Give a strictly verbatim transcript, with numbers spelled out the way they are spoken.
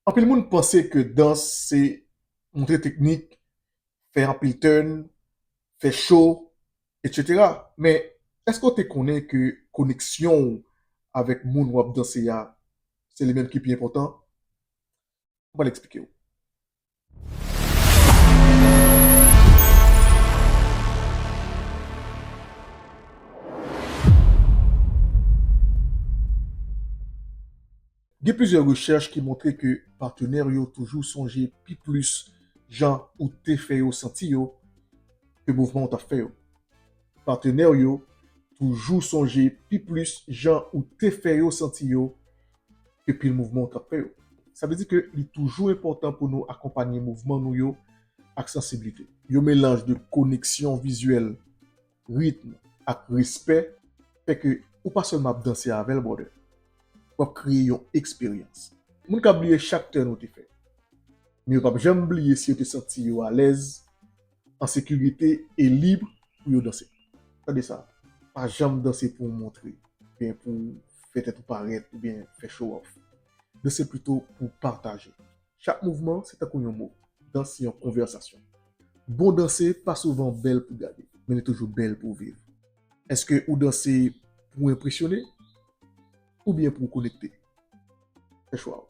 Anpil moun panse ke dans se montre teknik, fè anpil turn, fè show, etsetera. Men, èske w te konnen ke koneksyon w avèk moun w ap danse a, se li menm ki pi enpòtan? Mwen pral eksplike w. Gen plizyè rechèch ki montre ke patenè yo toujou sonje pi plis jan ou te fè yo santi yo ke mouvman ou t ap fè yo. Patenè yo toujou sonje pi plis jan ou te fè yo santi yo ke pil mouvman ou t ap fè yo. Sa vle di ke li toujou enpòtan pou nou akonpanye mouvman nou yo ak sansiblite. Yon melanj de koneksyon vizyèl, ritm ak respè fè ke ou pa sèlman ap danse avè l, brother. W ap kreye yon eksperyans. Moun ka bliye chak turn ou te fè, men yo p ap janm bliye si yo te santi yo alèz, an sekirite e lib pou yo danse. Tande sa, pa janm danse pou w montre, oubyen pou w fè tèt ou parèt, oubyen fè show off. Danse pito pou w pataje. Chak mouvman se tankou yon mo. Dans se yon konvèsasyon. Bon danse pa souvan bèl pou gade, men li toujou bèl pou w viv. Èske ou danse pou w enpresyone oubyen pou w konekte? Fè chwa w.